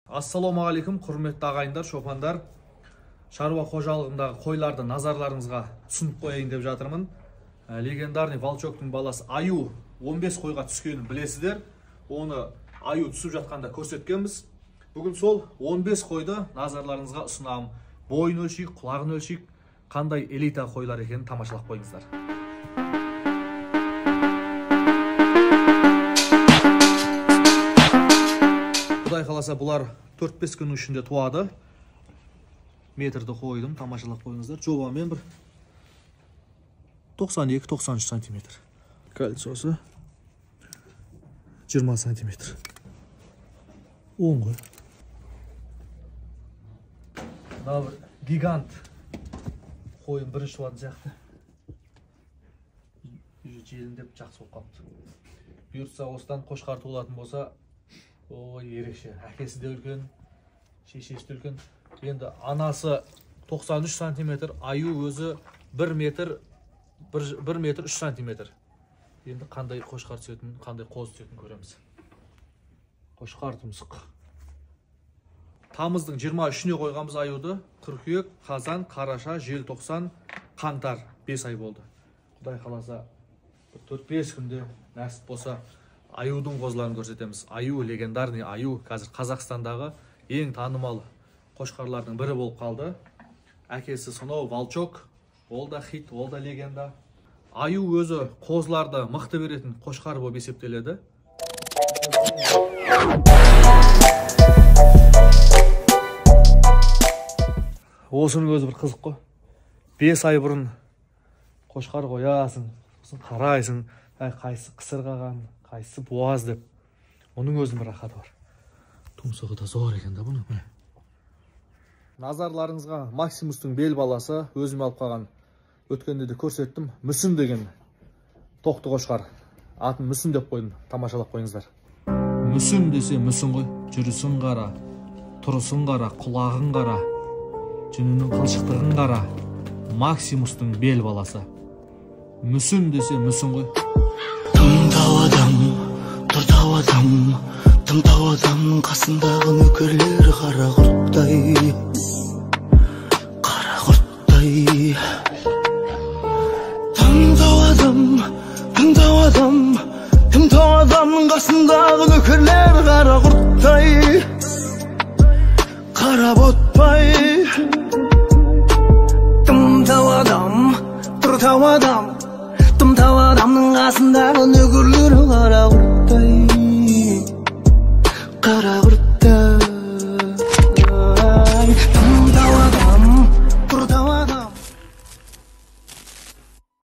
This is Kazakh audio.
Ассалаумағалейкум, құрметті ағайындар, шопандар. Шаруа қожалығымдағы қойларды назарларыңызға ұсынып қояйын деп жатырмын. Легендарный Волчоктың баласы Аю 15 қойға түскенін білесіздер. Оны Аю түсіп жатқанда көрсеткенбіз. Бүгін сол 15 қойды назарларыңызға ұсынамын. Бойын өлшейік, құлағын өлшейік, қандай элита қойлар екенін тамашалап қойыңыздар. Құдай қаласа бұлар 4-5 күннің ішінде туады. Метрді қойдым, тамашалап қойыңыздар. Жобамен бір 92-93 сантиметр. Кольцосы 20 сантиметр. 10 қой. Мына бір гигант қойын бірінші туатын сияқты. Уже желіндеп жақсы болып қалыпты. Бұйыртса осыдан қошқар туылатын болса, ой, ерекше. Әкесі де үлкен, шешесі де үлкен. Енді анасы 93 сантиметр, аю өзі 1 метр, 1 метр 3 сантиметр. Енді қандай қошқар түсетін, қандай қоз түсетін көреміз. Қошқар тұмсық. Тамыздың 23-іне қойғанбыз аюды. Қыркүйек, қазан, қараша, желтоқсан, қаңтар 5 ай болды. Құдай қаласа 4-5 күнде нәсіп болса аюдың қозыларын көрсетеміз. Аю, легендарный аю, қазір Қазақстандағы ең танымал қошқарлардың бірі болып қалды. Әкесі сонау Волчок, ол да хит, ол да легенда. Аю өзі қозыларды мықты беретін қошқар болып есептеледі. Осының өзі бір қызық қой. 5 ай бұрын қошқар қоясың, сосын қарайсың, қайсысы қысыр қалған, қайсысы буаз деп. Оның өзінің бір рахаты бар. Тұмсығы да зор екен да бұның. Назарларыңызға Максимустың бел баласы, өзім алып қалған, өткенде де көрсеттім, Мүсін деген тоқты қошқар. Атын Мүсін деп қойдым, тамашалап қойыңыздар. Мүсін десе мүсін ғой, жүрісін қара, тұрысын қара, құлағын қара, жүнінің қылшықтығын қара. Максимустың бел баласы. Мүсін десе мүсін ғой. Тым-тау адам, тұр-тау адам, тым-тау адамның қасындағы нөкерлер қара құрттай, қара құрттай. Тым-тау адам, тым-тау адам, тым-тау адамның қасындағы нөкерлер қара құрттай,